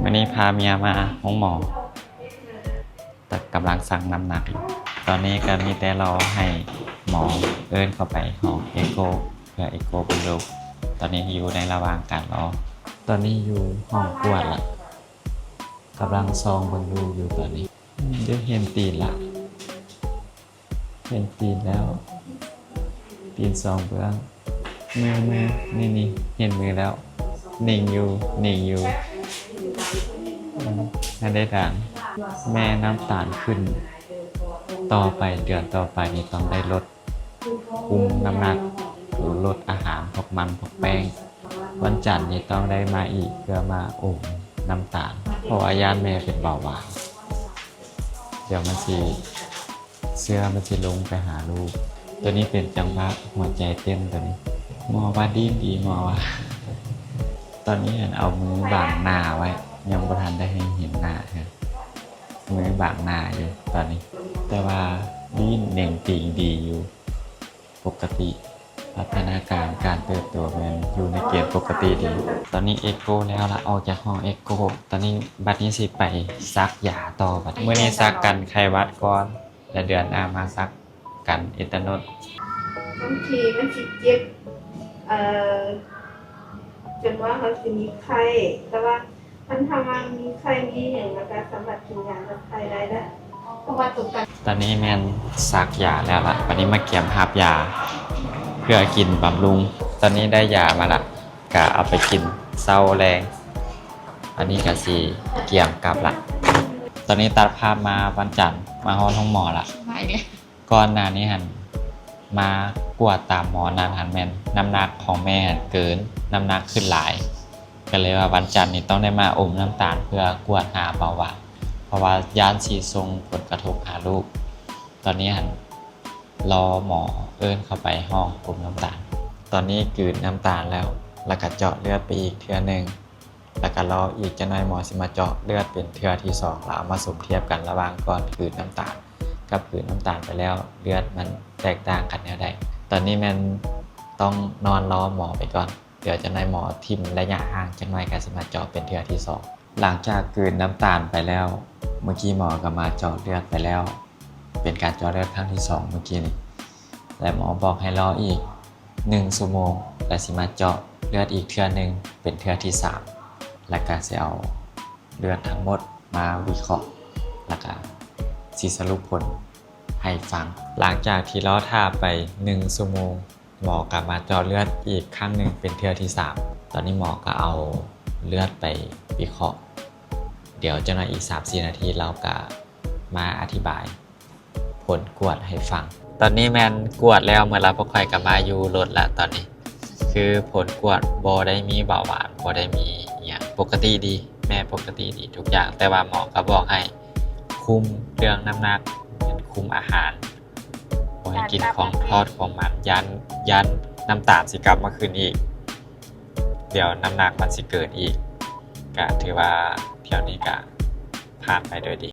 ມື້ນີ້ພາເມຍມາໂຮງໝໍ ແຕ່ກຳລັງຊັ່ງນ້ຳໜັກຢູ່. ຕອນນີ້ກໍມີແຕ່ລໍໃຫ້ໝໍເອີ້ນເຂົ້າໄປຫ້ອງເອໂກ ເພື່ອເອໂກເບິ່ງລູກ. ຕອນນີ້ຢູ່ໃນລະຫວ່າງການລໍ. ຕອນນີ້ຢູ່ຫ້ອງກວດລະ ກຳລັງສ່ອງເບິ່ງລູກຢູ່ຕອນນີ້. ອືມ ເຮັດເຫັນຕີນລະ ເຫັນຕີນແລ້ວ ຕີນສອງເບື້ອງ ມື ມື ນີ້ໆ ເຫັນມືແລ້ວ ນິ່ງຢູ່ ນິ່ງຢູ່. ອືມ ໃຫ້ໄດ້ດາງ. ແມ່ນ້ຳຕານຂຶ້ນ ຕໍ່ໄປ ເດືອນຕໍ່ໄປນີ້ຕ້ອງໄດ້ລົດ ຄຸມນ້ຳໜັກ ລົດອາຫານ ພວກມັນ ພວກແປ້ງ. ວັນຈັນນີ້ຕ້ອງໄດ້ມາອີກ ເພື່ອມາອົມນ້ຳຕານ ເພາະວ່າຢ້ານແມ່ເປັນເບົາຫວານ ດຽວມັນຊິ ເຊື້ອມັນຊິລົງໄປຫາລູກ. ຕົວນີ້ເປັນຈັງຫວະຫົວໃຈເຕັ້ນຕົວນີ້. ໝໍວ່າດີ້ນດີ ໝໍວ່າ. ຕອນນີ້ຫັ້ນເອົາມືບັງໜ້າໄວ້ ຍັງບໍ່ທັນໄດ້ໃຫ້ເຫັນໜ້າເທື່ອ ມືບັງໜ້າຢູ່ຕອນນີ້ ແຕ່ວ່າດີ້ນເໜັງຕີງດີຢູ່ ປົກກະຕິ ພັດທະນາການການເຕີບໂຕແມ່ນຢູ່ໃນເກນປົກກະຕິດີ. ຕອນນີ້ເອໂກແລ້ວລະ ອອກຈາກຫ້ອງເອໂກ. ຕອນນີ້ບັດນີ້ຊິໄປສັກຢາຕໍ່ບັດ. ມື້ນີ້ສັກກັນໄຂ້ຫວັດກ່ອນ ແລະເດືອນໜ້າມາສັກກັນເອຕາໂນດ. ບາງທີມັນຊິເຈັບ ເອີ ຈົນວ່າເຮົາຊິມີໄຂ້ ແຕ່ວ່າ ຄັນຖ້າວ່າມີໄຂ້ມີຫຍັງ ແລ້ວກໍສາມາດກິນຢາລົດໄຂ້ໄດ້ເດີ ເພາະວ່າຕົວກັນ. ຕອນນີ້ແມ່ນສັກຢາແລ້ວລະ ບັດນີ້ມາກຽມຮັບຢາເພື່ອກິນບຳລຸງ. ຕອນນີ້ໄດ້ຢາມາລະ ກະເອົາໄປກິນເຊົ້າແລງ. ອັນນີ້ກະຊິກຽມກັບລະ. ຕອນນີ້ຕັດພາບມາວັນຈັນ ມາຮອດໂຮງໝໍລະ ມາອີກແລ້ວ. ກ່ອນໜ້ານີ້ຫັ້ນ ມາກວດຕາມໝໍນັ້ນຫັ້ນ ແມ່ນນ້ຳໜັກຂອງແມ່ຫັ້ນເກີນ ນ້ຳໜັກຂຶ້ນຫຼາຍ ກໍເລີຍວ່າວັນຈັນນີ້ຕ້ອງໄດ້ມາອົມນ້ຳຕານເພື່ອກວດຫາເບົາຫວານ ເພາະວ່າຢ້ານຊິສົ່ງຜົນກະທົບຫາລູກ. ຕອນນີ້ຫັ້ນ ລໍໝໍເອີ້ນເຂົ້າໄປຫ້ອງອົມນ້ຳຕານ. ຕອນນີ້ກືນນ້ຳຕານແລ້ວ ແລ້ວກໍເຈາະເລືອດໄປອີກເທື່ອໜຶ່ງ. ແລ້ວກໍລໍອີກຈັກໜ່ອຍ ໝໍຊິມາເຈາະເລືອດເປັນເທື່ອທີສອງ ແລ້ວເອົາມາສົມທຽບກັນລະຫວ່າງກ່ອນກືນນ້ຳຕານກັບກືນນ້ຳຕານໄປແລ້ວ ເລືອດມັນແຕກຕ່າງກັນແນວໃດ. ຕອນນີ້ແມ່ນຕ້ອງນອນລໍໝໍໄປກ່ອນ ດຽວຈັກໜ່ອຍໝໍຖິ້ມໄລຍະຫ່າງຈັກໜ່ອຍ ກໍຊິມາເຈາະເປັນເທື່ອທີສອງ. ຫຼັງຈາກກືນນ້ຳຕານໄປແລ້ວ ເມື່ອກີ້ໝໍກໍມາເຈາະເລືອດໄປແລ້ວ ເປັນການເຈາະເລືອດຄັ້ງທີສອງເມື່ອກີ້ນີ້ ແລະໝໍບອກໃຫ້ລໍອີກໜຶ່ງຊົ່ວໂມງ ແລະຊິມາເຈາະເລືອດອີກເທື່ອໜຶ່ງເປັນເທື່ອທີສາມ ແລະກະຊິເອົາເລືອດທັງໝົດມາວິເຄາະ ແລະກະຊິສະຫຼຸບຜົນໃຫ້ຟັງ. ຫຼັງຈາກທີ່ລໍຖ້າໄປໜຶ່ງຊົ່ວໂມງ ໝໍກໍມາເຈາະເລືອດອີກຄັ້ງໜຶ່ງເປັນເທື່ອທີສາມ. ຕອນນີ້ໝໍກໍເອົາເລືອດໄປວິເຄາະ ດຽວຈັກໜ່ອຍອີກສາມສີ່ນາທີລາວກໍມາອະທິບາຍ ຜົນກວດໃຫ້ຟັງ. ຕອນນີ້ແມ່ນກວດແລ້ວໝົດລະ ພວກຂ້ອຍກໍມາຢູ່ລົດລະຕອນນີ້ ຄືຜົນກວດບໍ່ໄດ້ມີເບົາຫວານ ບໍ່ໄດ້ມີອີ່ຫຍັງ ປົກກະຕິດີ ແມ່ປົກກະຕິດີທຸກຢ່າງ ແຕ່ວ່າໝໍກໍບອກໃຫ້ຄຸມເລື່ອງນ້ຳໜັກ ຄຸມອາຫານ ບໍ່ໃຫ້ກິນຂອງທອດຂອງມັນ ຢ້ານ ຢ້ານນ້ຳຕານຊິກັບມາຂຶ້ນອີກ ດຽວນ້ຳໜັກມັນຊິເກີນອີກ. ກະຖືວ່າທ່ຽວນີ້ກະຜ່ານໄປໂດຍດີ.